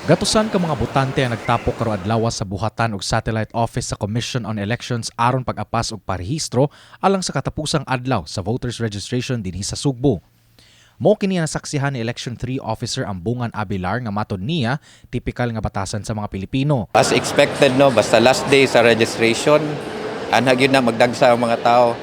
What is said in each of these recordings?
Gatusan ka mga botante ang nagtapok karong adlaw sa buhatan og satellite office sa Commission on Elections aron pag-apas og parehistro alang sa katapusang adlaw sa voters registration dinhi sa Sugbo. Mao kini ang nasaksihan ni Election 3 Officer Ambungan Abelar nga matod niya, tipikal nga batasan sa mga Pilipino. As expected, no, basta last day sa registration, anha gyud na magdagsa ang mga tao.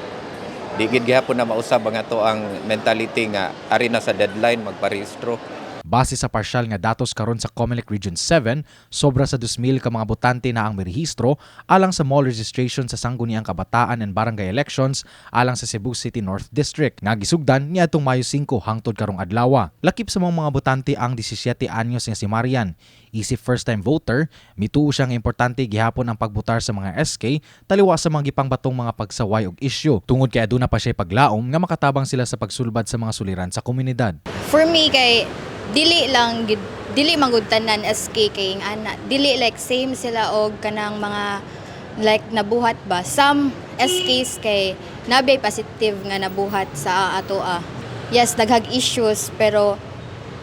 Di gid gihapon na mausab ang ato ang mentality nga ari na sa deadline magparehistro. Base sa parsyal nga datos karon sa COMELEC Region 7, sobra sa 2,000 ka mga botante na ang mirehistro alang sa mall registration sa Sangguniang Kabataan and Barangay Elections alang sa Cebu City North District nga gisugdan niadtong Mayo 5 hangtod karong adlaw. Lakip sa mga botante ang 17 anyos nga si Marian. Isip first time voter, mituo siya nga importante gihapon ang pagbotar sa mga SK taliwa sa mga gipangbatong mga pagsaway og isyu tungod kay aduna pa siya paglaom nga makatabang sila sa pagsulbad sa mga suliran sa komunidad. For me kay dili lang gid, dili man gud tanan SK kay ing ana, dili like same sila og kanang mga like nabuhat ba. Some SKs kay nabay positive nga nabuhat sa ato ah. Yes, daghag issues, pero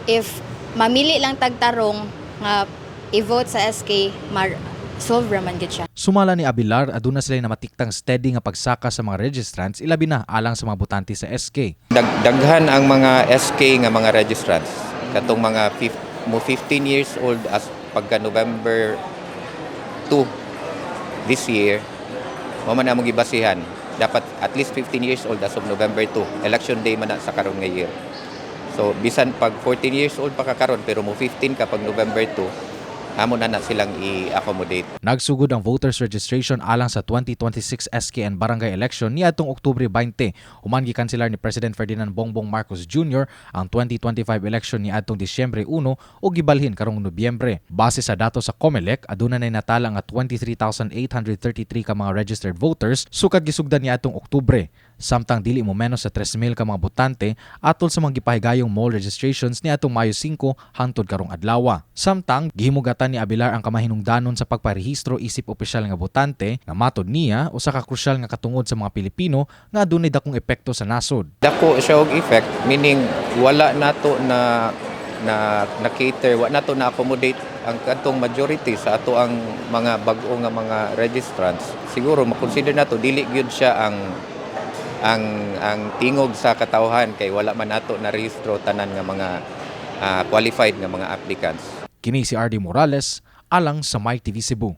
if mamili lang tagtarong nga i-vote sa SK, mar solve raman gid siya. Sumala ni Abilar, aduna sila namatiktang steady nga pagsaka sa mga registrants, ilabi na alang sa mga botante sa SK. Daghan ang mga SK nga mga registrants. Katong mga mo 15 years old as pagka November 2 this year, mao man among gibasihan. Dapat at least 15 years old as of November 2. Election day man na sa karon nga year. So bisan pag 14 years old pa ka karon pero mo 15 ka pag November 2, amo na na silang i-accommodate. Nagsugod ang voters registration alang sa 2026 SK and Barangay Election niadtong Oktubre 20. Human gikanselar ni President Ferdinand Bongbong Marcos Jr. ang 2025 election niadtong Disyembre 1 ug gibalhin karong Nobyembre. Base sa datos sa COMELEC, aduna nay natala nga 23,833 ka mga registered voters sukad gisugdan niadtong Oktubre. Samtang dili mo menos sa 3,000 ka mga botante atol sa mga gipahigayong mall registrations niadtong Mayo 5 hangtod karong adlaw. Samtang gihimugatan ni Abilar ang kamahinungdanon sa pagparehistro isip opisyal nga botante nga matod niya usa ka krusyal nga katungod sa mga Pilipino nga adunay dakong epekto sa nasod. Dako siya og effect, meaning wala nato na na na cater, wa nato na accommodate ang kadtong majority sa ato ang mga bag-o nga mga registrants. Siguro makonsider nato dili gyud siya ang tingog sa katawhan kay wala man nato na rehistro tanan nga mga qualified nga mga applicants. Kini si RD Morales alang sa Mike TV Cebu.